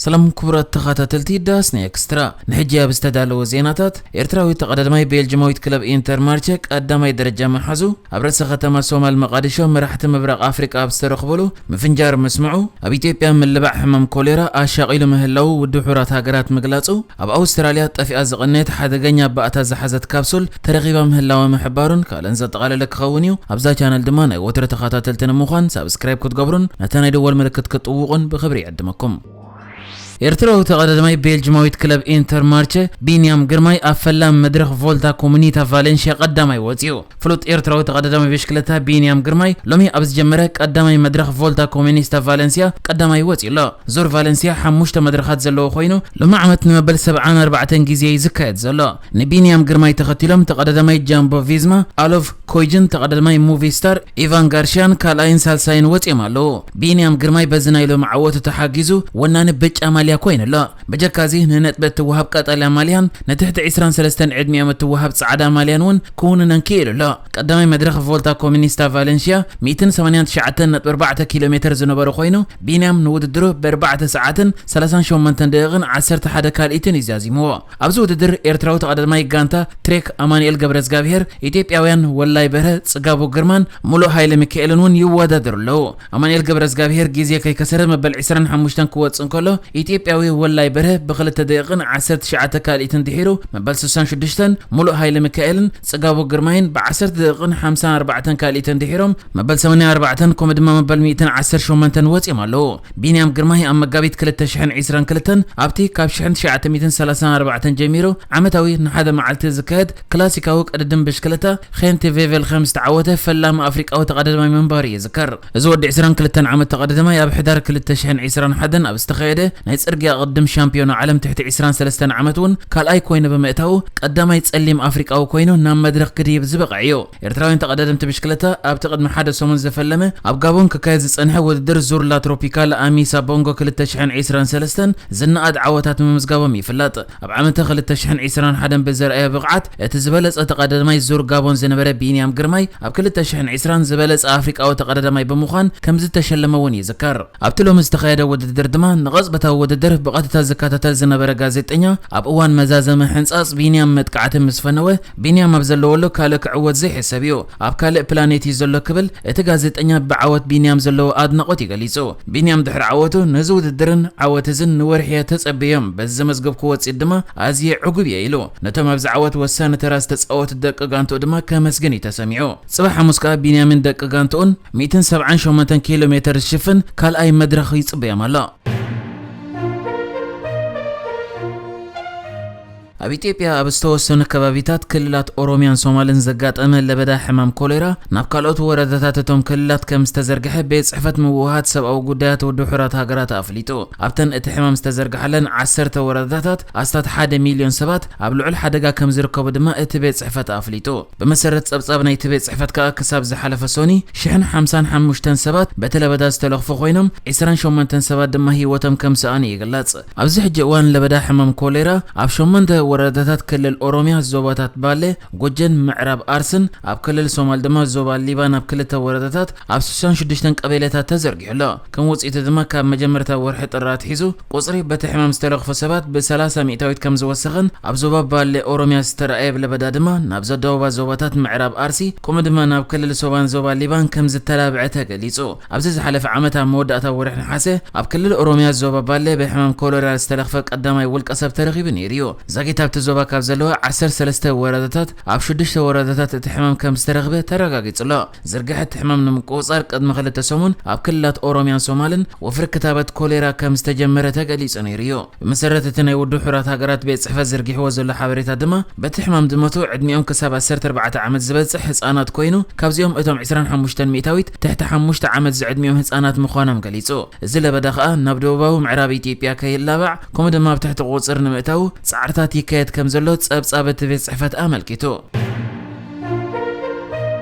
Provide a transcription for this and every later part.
ሰላም ክቡራት ተኸታተልቲ ዳስና ኤክስትራ፣ ንሕጂ ኣብ ዝተዳለወ ዜናታት፣ ኤርትራዊት ተቐዳዳማይ ቤልጅማዊት ክለብ ኢንተርማርቸ ቀዳማይ ደረጃ ምሓዙ፣ ኣብ ርእሰ ከተማ ሶማል መቓዲሾ መራሕቲ ምብራቕ ኣፍሪቃ ኣብ ዝተረኽበሉ ምፍንጃር ምስምዑ፣ ኣብ ኢትዮጵያ ምልባዕ ሕማም ኮሌራ ኣሻቒሉ ምህላዉ ውድብ ሕቡራት ሃገራት ምግላጹ፣ ኣብ ኣውስትራልያ ጠፊኣ ዝቐነየት ሓደገኛ ባእታ ዝሓዘት ካፕሱል ተረኺባ ምህላዋ ምሕባሩን ካልእን ዘጠቓለለ ክኸውን እዩ። ኣብዛ ቻነል ድማ ናይ ወትሮ ተኸታተልቲ ንምዃን ሳብስክራይብ ክትገብሩን ነታ ናይ ደወል ምልክት ክትጥውቑን ብኽብሪ ይዕድመኩም። ኤርትራዊ ተቐዳዳማይ ቤልጅማዊት ክለብ ኢንተርማርቸ ቢንያም ግርማይ ኣብ ፈላም መድረኽ ቮልታ ኮሙኒታ ቫሌንሽያ ቀዳማይ ወጺኡ። ፍሉጥ ኤርትራዊ ተቐዳዳማይ ብሽክለታ ቢንያም ግርማይ ሎሚ ኣብ ዝጀመረ ቀዳማይ መድረኽ ቮልታ ኮሙኒስታ ቫሌንስያ ቀዳማይ ወጺኡ ኣሎ። ዙር ቫሌንስያ ሓሙሽተ መድረኻት ዘለዎ ኮይኑ፣ ሎሚ ዓመት ንመበል ሰብዓን ኣርባዕተን ግዜ እዩ ዝካየድ ዘሎ። ንቢንያም ግርማይ ተኸቲሎም ተቐዳዳማይ ጃምቦ ቪዝማ፣ ኣሎቭ ኮይጅን ተቐዳዳማይ ሙቪስታር ኢቫን ጋርሽያን ካልኣይን ሳልሳይን ወጺኦም ኣለዉ። ቢንያም ግርማይ በዚ ናይ ሎሚ ዓወቱ ተሓጊዙ ወናኒ ብጫ ማልያ ኮይኑ ኣሎ። ብጀካዚ ንነጥቢ እትወሃብ ቀጠልያ ማልያን ንትሕቲ ዕስራን ሰለስተን ዕድሚኦም እትወሃብ ጻዕዳ ማልያን እውን ክውንነን ክኢሉ ኣሎ። ቀዳማይ መድረኽ ቮልታ ኮሙኒስታ ቫሌንሽያ ሚእትን ሰማንያን ትሽዓተን ነጥቢ ኣርባዕተ ኪሎ ሜትር ዝነበረ ኮይኑ፣ ቢንያም ንውድድሩ ብኣርባዕተ ሰዓትን ሰላሳን ሸሞንተን ደቂቕን ዓሰርተ ሓደ ካልኢትን እዩ ዛዚምዎ። ኣብዚ ውድድር ኤርትራዊ ተቐዳዳማይ ጋንታ ትሬክ ኣማኑኤል ገብረዝጋብሄር፣ ኢትዮጵያውያን ወላይ በርሀ፣ ጽጋቡ ግርማን ሙሉእ ሃይለ ሚካኤልን እውን ይወዳደሩ ኣለዉ። ኣማኑኤል ገብረዝጋብሄር ግዜ ከይከሰረ መበል ዕስራን ሓሙሽተን ክወጽእ እንከሎ፣ ኢትዮጵያዊ ወላይ በርሀ ብኽልተ ደቂቕን ዓሰርተ ትሽዓተ ካልኢትን ድሒሩ መበል ስሳን ሽዱሽተን፣ ሙሉእ ሃይለ ሚካኤልን ጽጋቡ ግርማይን ብዓሰርተ ደቂቕን ሓምሳን ኣርባዕተን ካልኢትን ድሒሮም መበል ሰማንያን ኣርባዕተን ከምኡ ድማ መበል ሚእትን ዓሰርተ ሸሞንተን ወጺኦም ኣለዉ። ቢንያም ግርማይ ኣብ መጋቢት ክልተ ሽሕን ዕስራን ክልተን ኣብቲ ካብ ሽሕን ትሽዓተ ሚእትን ሰላሳን ኣርባዕተን ጀሚሩ ዓመታዊ ንሓደ መዓልቲ ዝካየድ ክላሲካዊ ቅድድም ብሽክለታ ኼንቲ ቬቨል ከም ዝተዓወተ ፈላሚ ኣፍሪቃዊ ተቐዳዳማይ ምንባሩ ይዝከር። እዚ ወዲ ዕስራን ክልተን ዓመት ተቐዳዳማይ ኣብ ሕዳር ክልተ ሽሕን ዕስራን ሓደን ኣብ ዝተኻየደ ናይ ጽርግያ ቅድድም ሻምፒዮና ዓለም ትሕቲ ዕስራን ሰለስተን ዓመት እውን ካልኣይ ኮይኑ ብምእታዉ ቀዳማይ ጸሊም ኣፍሪቃዊ ኮይኑ ናብ መድረኽ ክድይብ ዝበቕዐ እዩ። ኤርትራውያን ተቐዳደምቲ ብሽክለታ ኣብቲ ቅድሚ ሓደ ሰሙን ዘፈለመ ኣብ ጋቦን ክካየድ ዝጸንሐ ውድድር ዙር ላ ትሮፒካል ኣሚሳ ቦንጎ ክልተ ሽሕን ዕስራን ሰለስተን ዝነኣድ ዓወታት ምምዝጋቦም ይፍለጥ። ኣብ ዓመተ ክልተ ሽሕን ዕስራን ሓደን ብዘርኣዮ ብቕዓት እቲ ዝበለጸ ተቐዳዳማይ ዙር ጋቦን ዝነበረ ቢንያም ግርማይ ኣብ ክልተ ሽሕን ዕስራን ዝበለጸ ኣፍሪቃዊ ተቐዳዳማይ ብምዃን ከም ዝተሸለመ እውን ይዝከር። ኣብቲ ሎሚ ዝተኻየደ ውድድር ድማ ንቐጽበታዊ ውድድር ብቐጥታ ዝከታተል ዝነበረ ጋዜጠኛ ኣብ እዋን መዛዘሚ ሕንጻጽ ቢንያም መጥቃዕቲ ምስ ፈነወ፣ ቢንያም ኣብ ዘለወሉ ካልእ ክዕወት ዘይሕሰብ እዩ፣ ኣብ ካልእ ፕላኔት እዩ ዘሎ ክብል እቲ ጋዜጠኛ ብዓወት ቢንያም ዘለዎ ኣድናቖት እዩ ገሊጹ። ቢንያም ድሕሪ ዓወቱ ነዚ ውድድርን ዓወት እዝን ንወርሒ እየ ተጸብዮም፣ በዚ ዘመዝገብኩ ወጽኢት ድማ ኣዝየ ዕጉብ እየ ኢሉ። ነቶም ኣብዚ ዓወት ወሳኒ ተራ ዝተጻወቱ ደቂ ጋንትኡ ድማ ከመስግን እዩ ተሰሚዑ። ጽባሕ ሓሙስ ከኣ ቢንያምን ደቂ ጋንትኡን ሚእትን ሰብዓን ሸሞንተን ኪሎ ሜትር ዝሽፍን ካልኣይ መድረኽ ይጽበዮም ኣሎ። ኣብ ኢትዮጵያ ኣብ ዝተወሰኑ ከባቢታት ክልላት ኦሮሚያን ሶማልን ዘጋጠመ ለበዳ ሕማም ኮሌራ ናብ ካልኦት ወረዳታት እቶም ክልላት ከም ዝተዘርግሐ ቤት ጽሕፈት ምውህሃድ ሰብኣዊ ጉዳያት ውድብ ሕቡራት ሃገራት ኣፍሊጡ። ኣብተን እቲ ሕማም ዝተዘርግሓለን ዓሰርተ ወረዳታት ኣስታት ሓደ ሚልዮን ሰባት ኣብ ልዑል ሓደጋ ከም ዝርከቡ ድማ እቲ ቤት ጽሕፈት ኣፍሊጡ። ብመሰረት ጸብጻብ ናይቲ ቤት ጽሕፈት ከኣ ክሳብ ዝሓለፈ ሶኒ ሽሕን ሓምሳን ሓሙሽተን ሰባት በቲ ለበዳ ዝተለኽፉ ኮይኖም፣ ዕስራን ሸሞንተን ሰባት ድማ ህይወቶም ከም ዝሰኣኑ ይግለጽ። ኣብዚ ሕጂ እዋን ለበዳ ሕማም ኮሌራ ኣብ ሸሞንተ ወረዳታት ክልል ኦሮሚያ ዞባታት ባሌ፣ ጎጀን ምዕራብ ኣርስን፣ ኣብ ክልል ሶማል ድማ ዞባ ሊባን ኣብ ክልተ ወረዳታት ኣብ ስሳን ሽዱሽተን ቀበሌታት ተዘርጊሑ ኣሎ። ከም ውጽኢቱ ድማ ካብ መጀመርታ ወርሒ ጥሪ ኣትሒዙ ቁጽሪ በቲ ሕማም ዝተለኽፉ ሰባት ብሰላሳ ሚእታዊት ከም ዝወሰኸን ኣብ ዞባ ባሌ ኦሮሚያ ዝተራእየ ለበዳ ድማ ናብ ዘደወባ ዞባታት ምዕራብ ኣርሲ ከምኡ ድማ ናብ ክልል ሶማልን ዞባ ሊባን ከም ዝተላብዐ ተገሊጹ። ኣብዚ ዝሓለፈ ዓመት ኣብ መወዳእታ ወርሒ ነሓሰ ኣብ ክልል ኦሮሚያ ዞባ ባሌ ብሕማም ኮሌራ ዝተለኽፈ ቀዳማይ ውልቀ ሰብ ተረኺቡ ነይሩ እዩ። ዛጊት ኣብቲ ዞባ ካብ ዘለዋ ዓሰርተ ሰለስተ ወረዳታት ኣብ ሽዱሽተ ወረዳታት እቲ ሕማም ከም ዝተረኽበ ተረጋጊጹ ኣሎ። ዝርግሐ እቲ ሕማም ንምቁጽጻር ቅድሚ ክልተ ሰሙን ኣብ ክልላት ኦሮሚያን ሶማልን ወፍሪ ክታበት ኮሌራ ከም ዝተጀመረ ተገሊጹ ነይሩ እዩ። ብመሰረት እቲ ናይ ውድብ ሕቡራት ሃገራት ቤት ጽሕፈት ዘርጊሕዎ ዘሎ ሓበሬታ ድማ፣ በቲ ሕማም ዝሞቱ ዕድሚኦም ክሳብ ዓሰርተ ኣርባዕተ ዓመት ዝበጽሕ ህጻናት ኮይኑ፣ ካብዚኦም እቶም ዕስራን ሓሙሽተን ሚእታዊት ትሕቲ ሓሙሽተ ዓመት ዝዕድሚኦም ህጻናት ምዃኖም ገሊጹ። እዚ ለበዳ ከኣ ናብ ደቡባዊ ምዕራብ ኢትዮጵያ ከይላባዕ፣ ከምኡ ድማ ኣብ ትሕቲ ቁጽር ንምእታዉ ጻዕርታት ይካየድ ከም ዘሎ ጸብጻብ እቲ ቤት ጽሕፈት ኣመልኪቱ።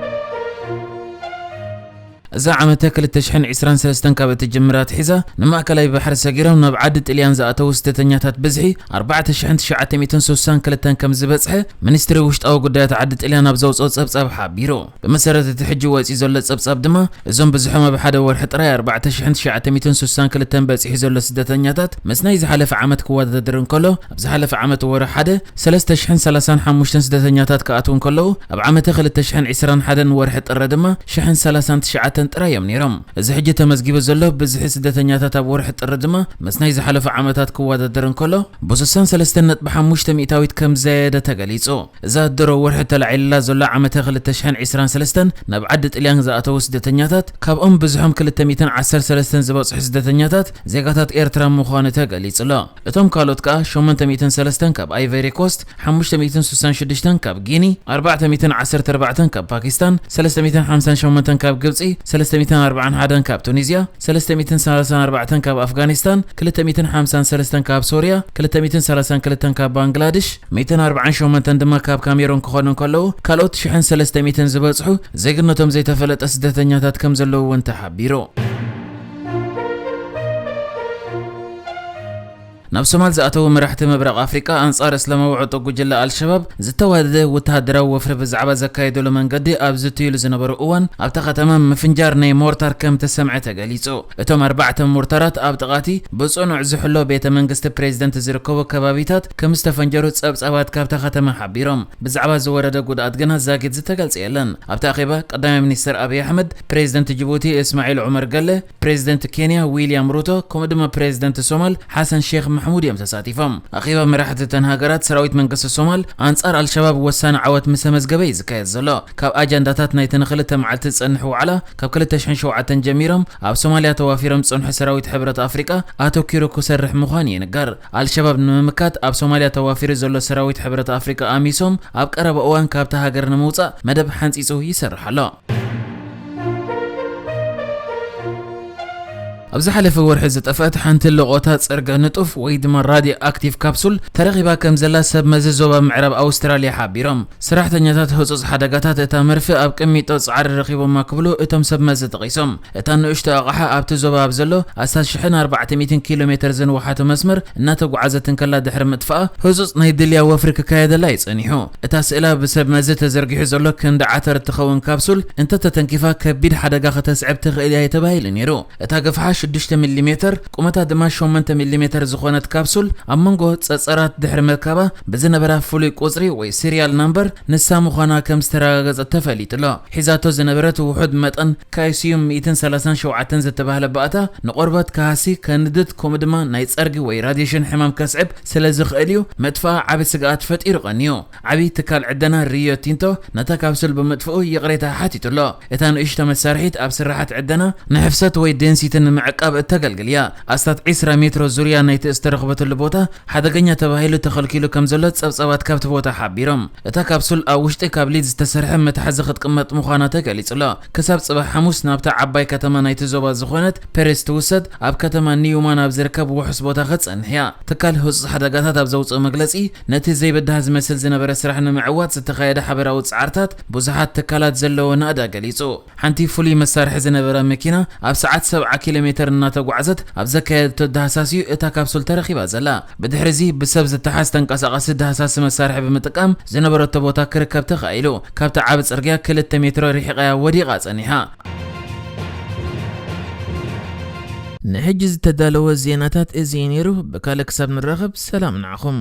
እዛ ዓመተ ክልተ ሽሕን ዕስራን ሰለስተን ካብ እትጅምር ኣትሒዛ፣ ንማእከላይ ባሕሪ ሰጊሮም ናብ ዓዲ ጥልያን ዝኣተዉ ስደተኛታት ብዝሒ ኣርባዕተ ሽሕን ትሽዓተ ሚእትን ስሳን ክልተን ከም ዝበጽሐ ሚኒስትሪ ውሽጣዊ ጉዳያት ዓዲ ጥልያን ኣብ ዘውጽኦ ጸብጻብ ሓቢሩ። ብመሰረት እቲ ሕጂ ወጺኡ ዘሎ ጸብጻብ ድማ፣ እዞም ብዝሖም ኣብ ሓደ ወርሒ ጥራይ ኣርባዕተ ሽሕን ትሽዓተ ሚእትን ስሳን ክልተን በጺሑ ዘሎ ስደተኛታት፣ ምስ ናይ ዝሓለፈ ዓመት ክወዳደር እንከሎ፣ ኣብ ዝሓለፈ ዓመት ወርሒ ሓደ ሰለስተ ሽሕን ሰላሳን ሓሙሽተን ስደተኛታት ክኣትዉ እንከለዉ፣ ኣብ ዓመተ ክልተ ሽሕን ዕስራን ሓደን ወርሒ ጥሪ ድማ ሽሕን ሰላሳን ትሽዓተን ጥራይ እዮም ነይሮም። እዚ ሕጂ ተመዝጊቡ ዘሎ ብዝሒ ስደተኛታት ኣብ ወርሒ ጥሪ ድማ፣ ምስ ናይ ዝሓለፉ ዓመታት ክወዳደር እንከሎ፣ ብስሳን ሰለስተን ነጥቢ ሓሙሽተ ሚእታዊት ከም ዝዘየደ ተገሊጹ። እዛ ድሮ ወርሒ ተላዒልላ ዘሎ ዓመተ ክልተ ሽሕን ዕስራን ሰለስተን ናብ ዓዲ ጥልያን ዝኣተዉ ስደተኛታት፣ ካብኦም ብዝሖም ክልተ ሚእትን ዓሰርተ ሰለስተን ዝበጽሑ ስደተኛታት ዜጋታት ኤርትራ ምዃኑ ተገሊጹ ኣሎ። እቶም ካልኦት ከኣ ሸሞንተ ሚእትን ሰለስተን ካብ ኣይቨሪ ኮስት፣ ሓሙሽተ ሚእትን ስሳን ሽዱሽተን ካብ ጊኒ፣ ኣርባዕተ ሚእትን ዓሰርተ ኣርባዕተን ካብ ፓኪስታን፣ ሰለስተ ሚእትን ሓምሳን ሸሞንተን ካብ ግብጺ፣ ሰለስተ ሚእትን ኣርባዓን ሓደን ካብ ቱኒዝያ፣ ሰለስተ ሚእትን ሰላሳን ኣርባዕተን ካብ ኣፍጋኒስታን፣ ክልተ ሚእትን ሓምሳን ሰለስተን ካብ ሶርያ፣ ክልተ ሚእትን ሰላሳን ክልተን ካብ ባንግላድሽ፣ ሚእትን ኣርባዓን ሸሞንተን ድማ ካብ ካሜሮን ክኾኑ እንከለዉ፣ ካልኦት ሽሕን ሰለስተ ሚእትን ዝበጽሑ ዜግነቶም ዘይተፈለጠ ስደተኛታት ከም ዘለዉ እውን ተሓቢሩ። ናብ ሶማል ዝኣተዉ መራሕቲ ምብራቕ ኣፍሪቃ ኣንጻር እስላማዊ ዕጡቕ ጉጅለ ኣልሸባብ ዝተዋደደ ወተሃደራዊ ወፍሪ ብዛዕባ ዘካየድሉ መንገዲ ኣብ ዝትይሉ ዝነበሩ እዋን፣ ኣብታ ከተማ ምፍንጃር ናይ ሞርታር ከም ተሰምዐ ተገሊጹ። እቶም ኣርባዕተ ሞርታራት ኣብ ጥቓቲ ብጽኑዕ ዝሕሎ ቤተ መንግስቲ ፕሬዝደንት ዝርከቡ ከባቢታት ከም ዝተፈንጀሩ ጸብጻባት ካብታ ከተማ ሓቢሮም። ብዛዕባ ዝወረደ ጉድኣት ግና ዛጊት ዝተገልጸ የለን። ኣብቲ ኣኼባ ቀዳማይ ሚኒስትር ኣብይ ኣሕመድ፣ ፕሬዝደንት ጅቡቲ እስማዒል ዑመር ገለ፣ ፕሬዝደንት ኬንያ ዊልያም ሩቶ፣ ከምኡ ድማ ፕሬዝደንት ሶማል ሓሰን ሼክ ማሕሙድ እዮም ተሳቲፎም። ኣኼባ መራሕቲ እተን ሃገራት፣ ሰራዊት መንግስቲ ሶማል ኣንጻር ኣልሸባብ ወሳኒ ዓወት ምስ ተመዝገበ እዩ ዝካየድ ዘሎ። ካብ ኣጀንዳታት ናይቲ ንክልተ መዓልቲ ዝጸንሕ ዋዕላ፣ ካብ ክልተ ሽሕን ሸውዓተን ጀሚሮም ኣብ ሶማልያ ተዋፊሮም ዝጸንሑ ሰራዊት ሕብረት ኣፍሪቃ ኣተኲሩ ክሰርሕ ምዃኑ ይንገር። ኣልሸባብ ንምምካት ኣብ ሶማልያ ተዋፊሩ ዘሎ ሰራዊት ሕብረት ኣፍሪቃ ኣሚሶም ኣብ ቀረባ እዋን ካብታ ሃገር ንምውጻእ መደብ ሓንጺጹ ይሰርሕ ኣሎ። ኣብ ዝሓለፈ ወርሒ ዝጠፍአት ሓንቲ ልቖታ ጽርገ ንጡፍ ወይ ድማ ራድዮ ኣክቲቭ ካፕሱል ተረኺባ ከም ዘላ ሰብ መዚ ዞባ ምዕራብ ኣውስትራልያ ሓቢሮም። ሰራሕተኛታት ህጹጽ ሓደጋታት እታ መርፍእ ኣብ ቅሚጦ ጻዕሪ ረኺቦማ ክብሉ እቶም ሰብ መዚ ጠቒሶም። እታ ንእሽቶ ኣቕሓ ኣብቲ ዞባ ኣብ ዘሎ ኣስታት ሽሕን ኣርባዕተ ሚእትን ኪሎ ሜተር ዝንውሓቶ መስመር እናተጓዓዘት እንከላ ድሕሪ ምጥፋኣ፣ ህጹጽ ናይ ድልያ ወፍሪ ክካየደላ እዩ ጸኒሑ። እታ ስእላ ብሰብ መዚ ተዘርጊሑ ዘሎ ክንዲ ዓተር እትኸውን ካፕሱል እንተተተንኪፋ ከቢድ ሓደጋ ከተስዕብ ትኽእል እያ ተባሂሉ ነይሩ። እታ ገፍሓ ሽዱሽተ ሚሊሜተር፣ ቁመታ ድማ ሸሞንተ ሚሊሜተር ዝኾነት ካፕሱል ኣብ መንጎ ጸጸራት ድሕሪ ምርካባ ብዝነበራ ፍሉይ ቁጽሪ ወይ ሲሪያል ናምበር ንሳ ምዃና ከም ዝተረጋገጸት ተፈሊጡ ኣሎ። ሒዛቶ ዝነበረት ውሑድ መጠን ካይሲዩም ሚእትን ሰላሳን ሸውዓተን ዝተባህለ ባእታ ንቆርበት ክሃሲ፣ ከንድድ፣ ከምኡ ድማ ናይ ጸርጊ ወይ ራዲሽን ሕማም ከስዕብ ስለ ዝኽእል እዩ ምጥፋኣ ዓቢ ስግኣት ፈጢሩ ቀንዩ። ዓቢ ትካል ዕደና ሪዮ ቲንቶ ነታ ካፕሱል ብምጥፍኡ ይቕሬታ ሓቲቱ ኣሎ። እታ ንእሽቶ መሳርሒት ኣብ ስራሓት ዕደና ንሕፍሰት ወይ ዴንሲቲ ንምዕቃብ እተገልግል እያ። ኣስታት ዕስራ ሜትሮ ዙርያ ናይቲ ዝተረኽበትሉ ቦታ ሓደገኛ ተባሂሉ ተኸልኪሉ ከም ዘሎ ጸብጻባት ካብቲ ቦታ ሓቢሮም። እታ ካፕሱል ኣብ ውሽጢ ካብ ሊድ ዝተሰርሐ መትሓዚ ክትቅመጥ ምዃና ተገሊጹ ኣሎ። ክሳብ ጽባሕ ሓሙስ ናብታ ዓባይ ከተማ ናይቲ ዞባ ዝኾነት ፔሬስ ትውሰድ፣ ኣብ ከተማ ኒውማን ኣብ ዝርከብ ውሑስ ቦታ ክትጸንሕ እያ። ትካል ህጹጽ ሓደጋታት ኣብ ዘውጽኦ መግለጺ፣ ነቲ ዘይበዳህ ዝመስል ዝነበረ ስራሕ ንምዕዋት ዝተኻየደ ሓበራዊ ጻዕርታት ብዙሓት ትካላት ዘለዎ ናእዳ ገሊጹ። ሓንቲ ፍሉይ መሳርሒ ዝነበራ መኪና ኣብ ሰዓት ሰብዓ ኪሎ ሜተር እናተጓዕዘት ኣብ ዘካየደቶ ዳህሳስ እዩ እታ ካፕሱል ተረኺባ ዘላ። ብድሕሪ እዚ ብሰብ ዝተሓዝ ተንቀሳቓሲ ዳህሳሲ መሳርሒ ብምጥቃም ዝነበረቶ ቦታ ክርከብ ተኻኢሉ። ካብቲ ዓቢ ጽርግያ ክልተ ሜትሮ ርሒቓ እያ ወዲቓ ጸኒሓ። ንሕጂ ዝተዳለወ ዜናታት እዚ እዩ ነይሩ። ብካልእ ክሳብ ንራኸብ ሰላም ንዓኹም።